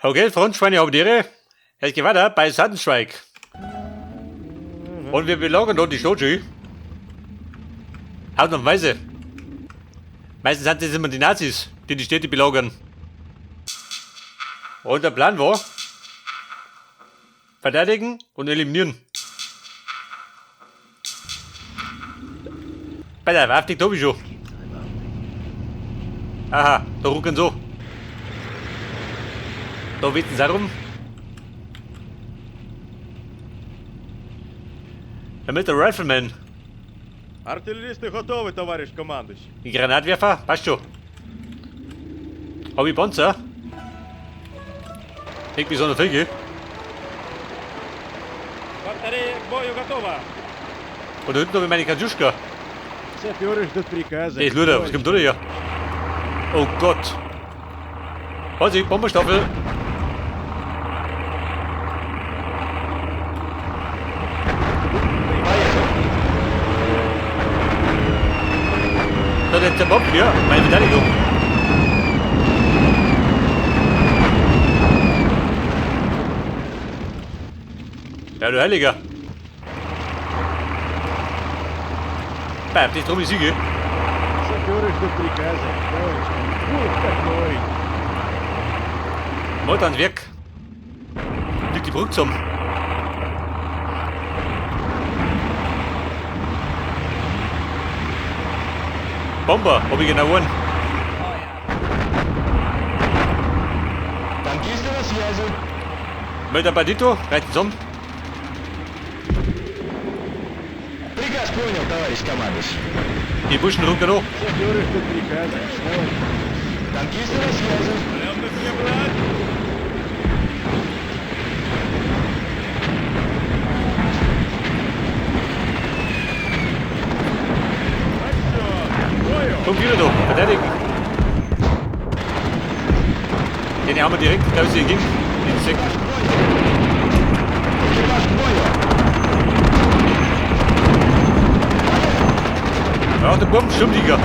Okay, Frontschweine haben die Ehre. Es geht weiter bei Sudden Strike. Und wir belagern dort die Stadt schön. Haut und Weise. Meistens sind das immer die Nazis, die die Städte belagern. Und der Plan war, verteidigen und eliminieren. Bei der Waffe hab ich schon. Aha, da rucken so. Da wissen sie rum. Damit der Rifleman. Артилерісти готові, товариш командуючий. Die Granatwerfer, passt schon. Hab ich Panzer? Irgendwie so eine Fege. Батарея к бою готова. Und da hinten habe ich meine Katjuschka. Саперы ждут приказа. Der ist Luder, was kommt da her? Oh Gott. Vorsicht, Bomberstaffel. Da, der zerbombt mir meine Verteidigung. Ja, du Heiliger. Bam, dich drum, ich siege. Саперы ждут приказа. Товарищ, ух, какой! Mord ans Werk. Liegt die Brücke zusammen. Bomber, hab ich genau einen. Танкисты на связи. Mörder Bandito, reißt zusammen. Приказ понял, товарищ командующий. Die Burschen rucken noch. Саперы ждут приказа. Товарищ. Танкисты на связи. Komm wieder da, verteidigen. Den haben wir direkt, da ist hier ging. Den Sekt. Экипаж к бою. Ja, der Bombensturmtiger.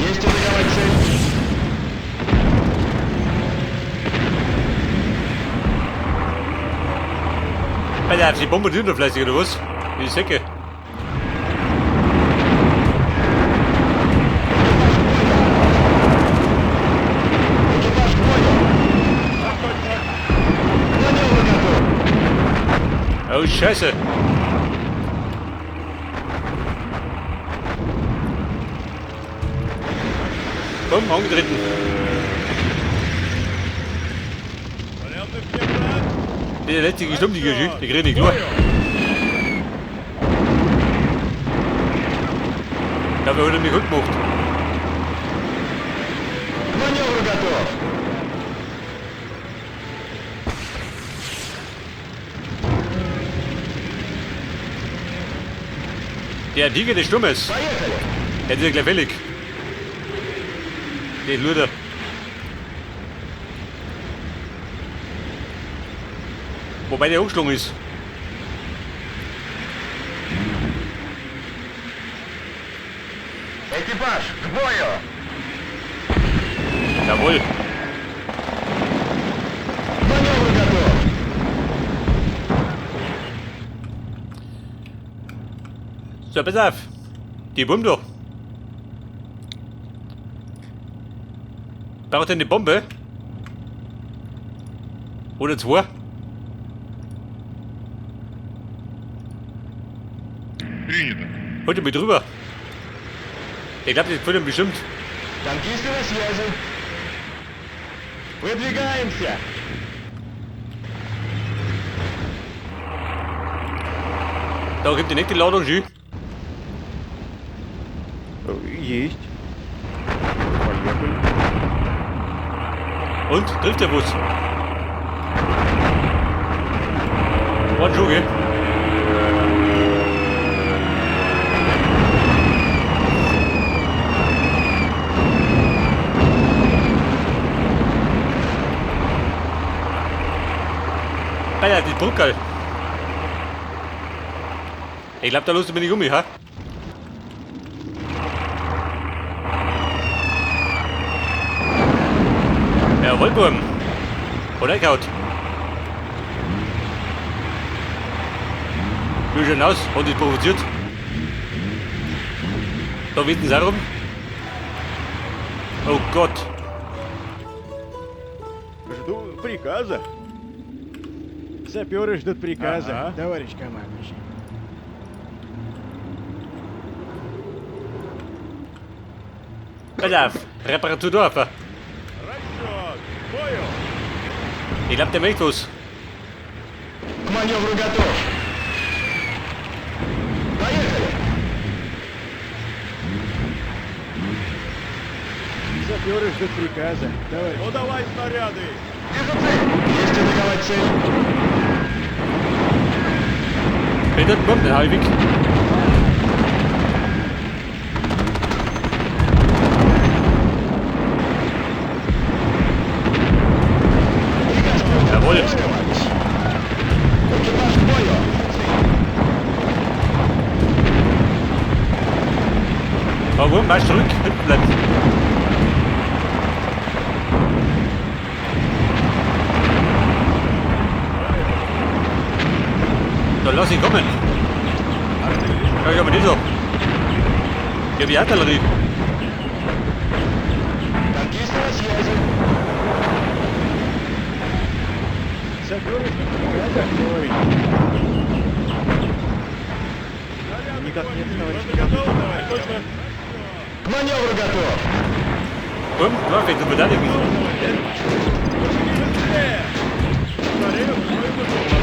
Есть атаковать цель. Alter, die bombardieren doch fleißig, oder was? Die Säcke. Экипаж к бою. К маневру готов. Oh, Scheiße. Komm, angetreten. Der letzte Sturmtiger, der kriegt nicht klar. Dabei hat er mich gut gemacht. К маневру готов. Der Tiger des Sturmes. Поехали. Der ist ja gleich fällig. Der Luder. Wobei der hochgeschlagen ist. Экипаж к бою. Jawohl. К маневру готов. So, pass auf. Die Bombe da. Braucht ihr eine Bombe? Oder zwei? Принято. Holt ihr mich drüber. Ich glaube, das gefällt ihm bestimmt. Танкисты на связи. Выдвигаемся. Da gibt die nächste Ladung schön. Есть. Поехали. Und? Trifft der Bus? War schon, gell? Alter, die Brücke. Ich glaube, da lust du mir nicht um mich, ha? Jawohl, Burm. Oder Kaut. Wie schon aus, hat dich provoziert. Da wissen sie auch rum. Oh Gott. Жду приказа. Саперы ждут приказа, Ага. товарищ командующий. Pass auf, Reparatur da. Расчет! К бою! Ich glaube, der möchte was. К маневру готов! Поехали! Саперы ждут приказа, товарищ. Ну давай снаряды! Вижу цель! Есть атаковать цель! Bitte, Bumm, den hau ich weg. Приказ понял. Jawohl. Есть командующий. Экипаж к бою! Warum? Marsch zurück, hinten bleiben. Dann lass ihn kommen. Ja, ich aber nicht so. Ich hab die Artillerie. Танкисты на связи! Саперы ждут приказа, товарищ. Снаряды Никак нет, кончились. товарищ Рота готова, товарищ? Точно. К маневру готов! Bumm, ja, wegen der Verteidigung. Быстрее! Батарея к бою готова.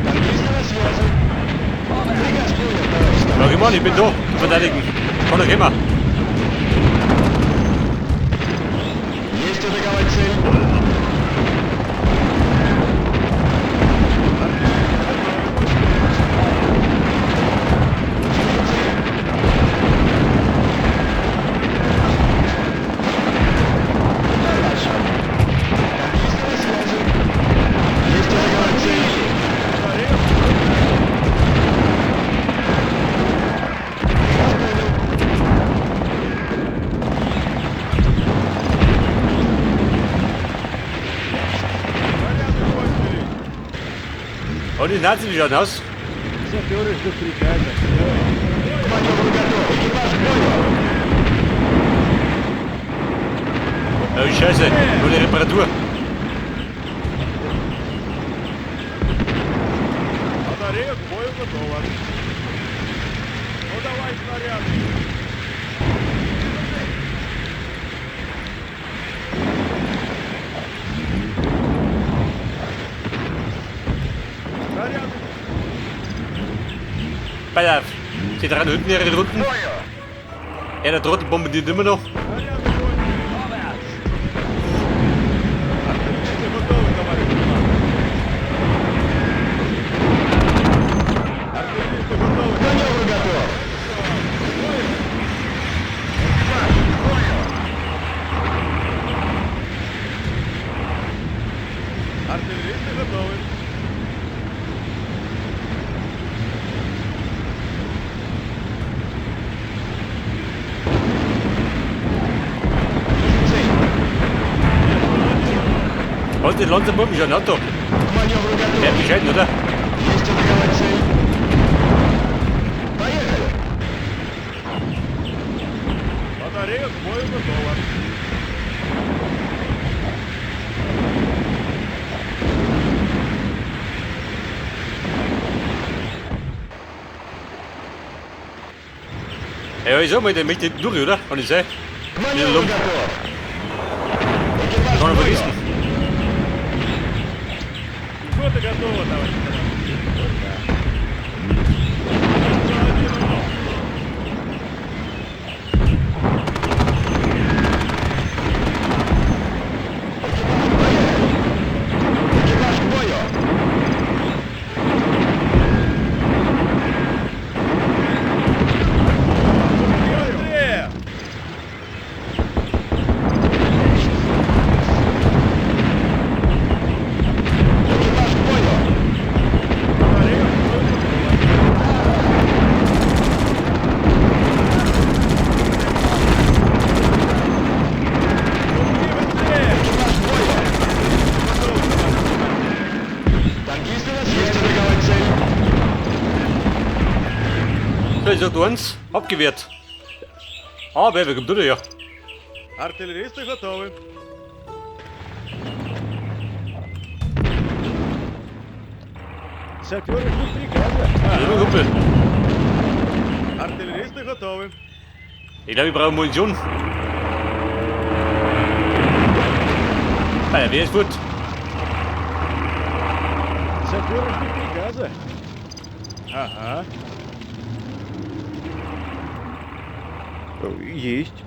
Танкисты на связи! Приказ понял, товарищ Ja, komm an, ich bin da. Zu verteidigen. Komm doch immer. Есть атаковать цель! Танкисты на связи! Есть атаковать цель! Приказ понял. Снаряды кончились. Und die Nazis, wie schauen aus? Саперы ждут приказа, товарищ. К маневру готов! Экипаж к бою! Oh, Scheiße, nur die Reparatur. Батарея к бою готова. Ну давай снаряды! Снаряды! Pass auf. Die drei Hütten ihre Runden. К бою! Ja, der Trottel bombardiert immer noch. Снаряды кончились! Артиллеристы готовы, товарищ командующий. Артиллеристы готовы. К маневру готов! Экипаж к бою! Артиллеристы готовы. Вижу цель! Und die Lanzerbomben schon Auto. К маневру готов! Der bescheiden, oder? Есть атаковать цель! Поехали! Батарея к бою готова. Ja, ich sag mal, der möchte durch, oder? Kann ich sein? К маневру Lump. готов! Экипаж Kann к ich бою! vergessen. Пехота готова, товарищ командующий. Поехали! Экипаж к бою! Быстрее! hat eins abgewehrt. Aber wer kommt da her? Артиллеристы готовы. Саперы ждут приказа. Ja, Kumpel. Артиллеристы готовы. Ich glaube, ich brauche Munition. Alter, wer ist gut? Саперы ждут приказа. Ага. Есть.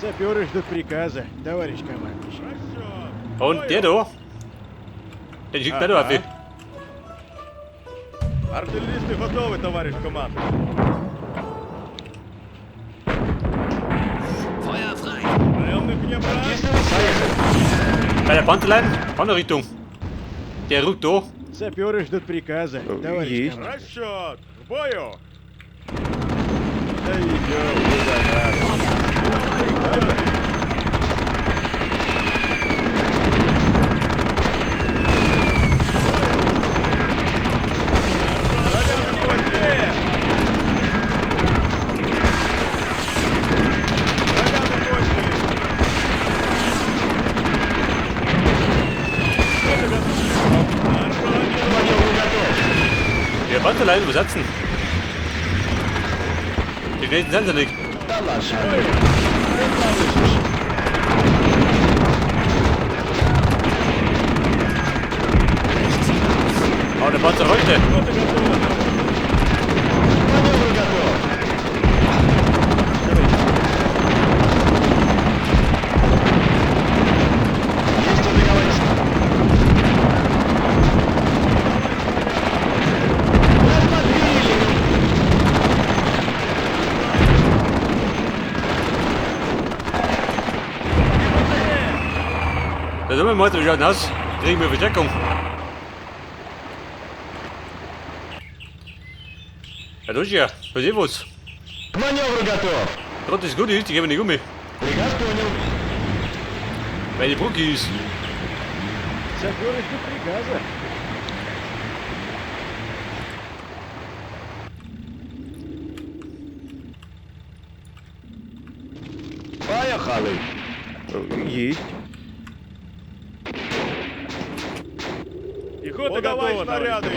Саперы ждут приказа, товарищ командующий. Расчет. Und der da? Den schickt mir da auf. Артиллеристы готовы, товарищ командующий. Feuer frei! Равных не брать. Bei der Panzerlein, andere Richtung. Der rückt da. Саперы ждут приказа, товарищ Есть. командующий. Расчет. К бою. Доведем до нас. Приказа. Снаряды кончились. Снаряды кончились. Der Panzerlein, wo setzen? Die schnellsten sind sie nicht. Oh, der Panzer rollte. Da sind wir mal, wie schaut denn aus? Kriegen wir Verstärkung. Ja, das ist ja. Was ist was? К маневру готов! Gott ist gut, ist, ich gebe nicht um mich. Приказ понял. Weil die Brücke ist. Саперы ждут приказа. Поехали! Есть. Пехота Подавай готова, снаряды.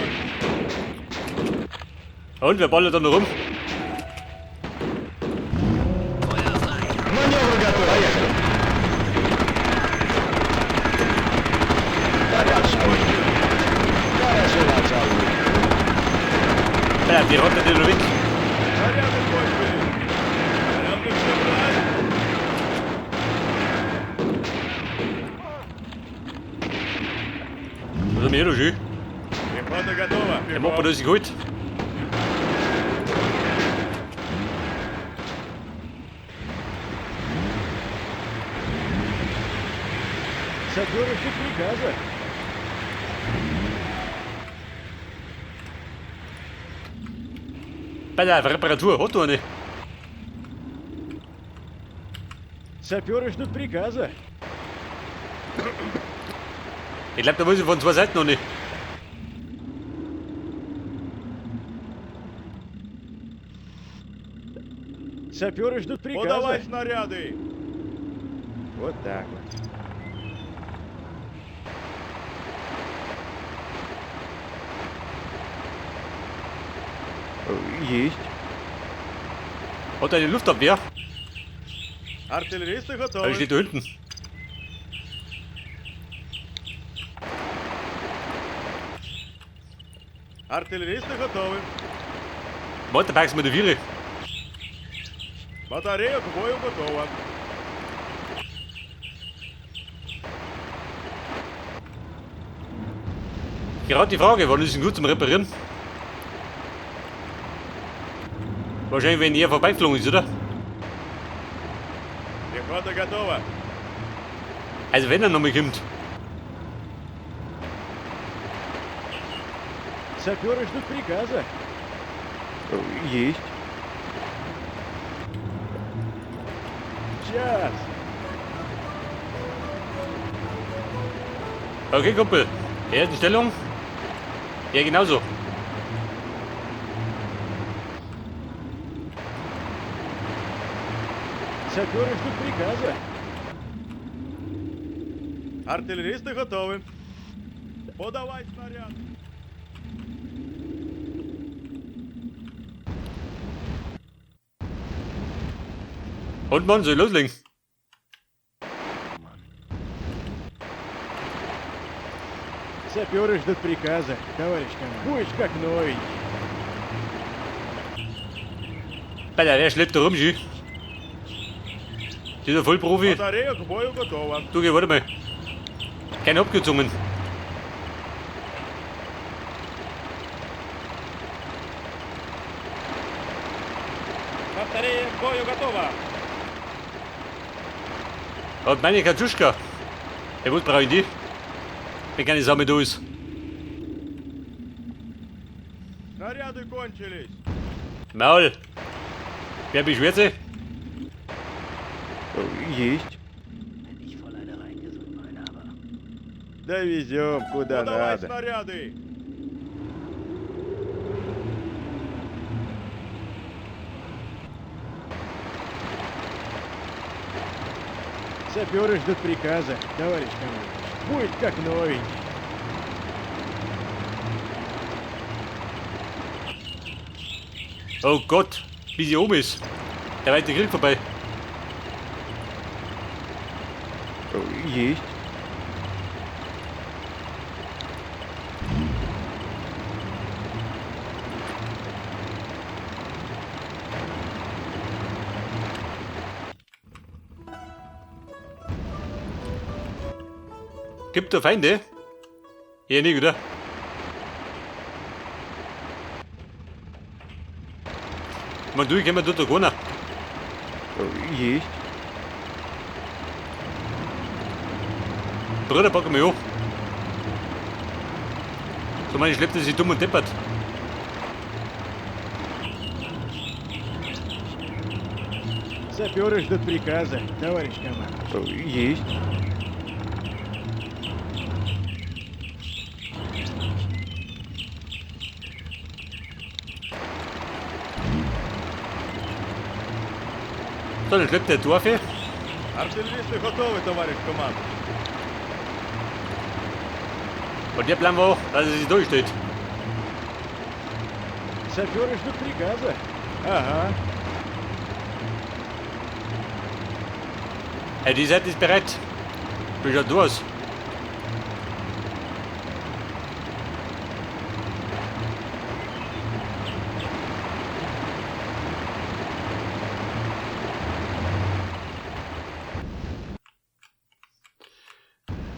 Und wer ballert da noch rum? Feuer frei! К маневру готов! Поехали! Порядок. Хорошо начало. Ja, die rollt den weg. Снаряды кончились. Равных не брать. Was haben wir hier noch schön? Пехота готова. Der macht man das gut. Саперы ждут приказа. Bei der Reparatur hat du eine. Саперы ждут приказа. Ich glaube, da muss ich von zwei Seiten noch nicht. Саперы ждут приказа. Подавай снаряды. Вот так вот. Есть. Hat eine Luftabwehr? Артиллеристы Da готовы. steht da hinten. Артиллеристы готовы. Motorpacks mit der Viere. Батарея к бою готова. Gerade die Frage, wann ist denn gut zum Reparieren? Wahrscheinlich, wenn er vorbeigeflogen ist, oder? Пехота готова. Also wenn er nochmal kommt. Саперы ждут приказа. Есть. Сейчас. Okay, Kumpel. Er ist in Stellung. Ja, genauso. Саперы ждут приказа. Артиллеристы готовы. Подавать снаряд. Und Mann, soll ich loslegen? Саперы ждут приказа, товарищ командир. Будешь как новенький. Alter, wer schleppt da rum, Schü? Dieser Vollprofi. Батарея к бою готова. Du, geh, warte mal. Keine Abkürzungen. Батарея к бою готова. Und meine Katuschka. Ja, was brauche ich die? Wenn keine Sau mehr da ist. Снаряды кончились. Maul. Wer beschwert sich? Есть. Довезем куда Подавай надо. снаряды. Саперы ждут приказа, товарищ командир. Будет как новенький. Oh Gott, wie sie oben ist. Der weite Krieg vorbei. Есть. Gibt da Feinde? Hier nicht, oder? Man, du, ich kenn mir dort doch keiner. Есть. Bruder, pack mich hoch. So meine schleppt er sich dumm und deppert. Саперы ждут приказа, товарищ командир. Есть. So, dann schleppt der Dorfe. Артиллеристы готовы, товарищ командир. Und der Plan war auch, dass er sich durchsteht. Саперы ждут приказа. Ага. Ey, die Seite ist bereit. Wie schaut du aus?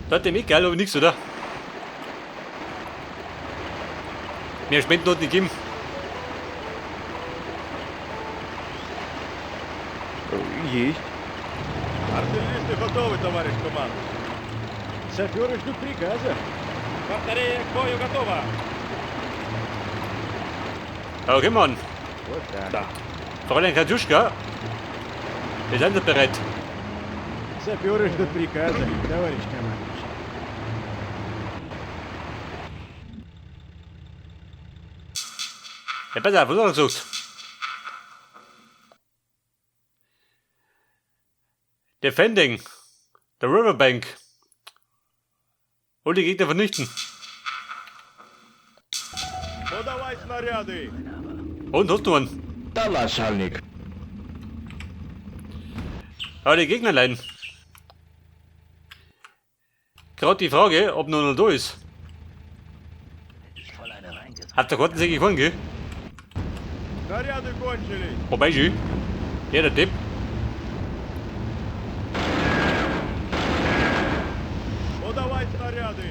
Da hat der Michael aber nichts, oder? Mehr Spenden hat nicht gegeben. Есть. Артиллеристы готовы, товарищ командир. Саперы ждут приказа. Батарея к бою готова. Okay, Mann. Вот так. Fräulein Katuschka. Wir sind bereit. Саперы ждут приказа, товарищ командир. Ja, pass auf, was hat er gesagt? Defending the Riverbank. Und die Gegner vernichten. Подавай снаряды. Und hast du einen? Да, начальник. Aber die Gegner leiden. Gerade die Frage, ob noch da ist. Hat der Karten sich gefahren, gell? Снаряды кончились. Wobei schon. Ja, der Depp. Подавай снаряды.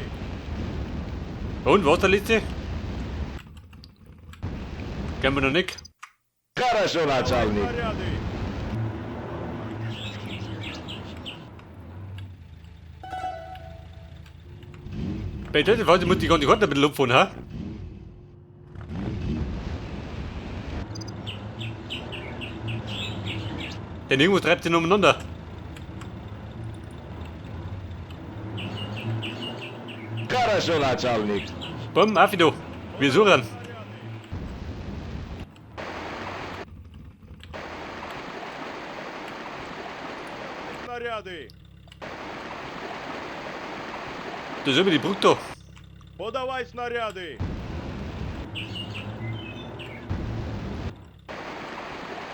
Und, was der letzte? Kennen wir noch nicht. Хорошо, начальник. Снаряды. Bei der Phase muss ich gar nicht ein bisschen abfahren, ha? Denn irgendwo treibt sie umeinander. Хорошо, начальник. Bumm, auf da. Wir suchen. снаряды! Das ist über die Brücke da. Подавай снаряды!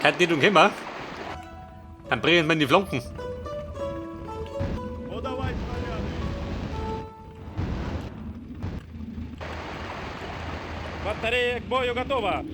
Kann nicht umkommen. Dann brennen wir die Flanken. Подавай снаряды! Батарея к бою готова.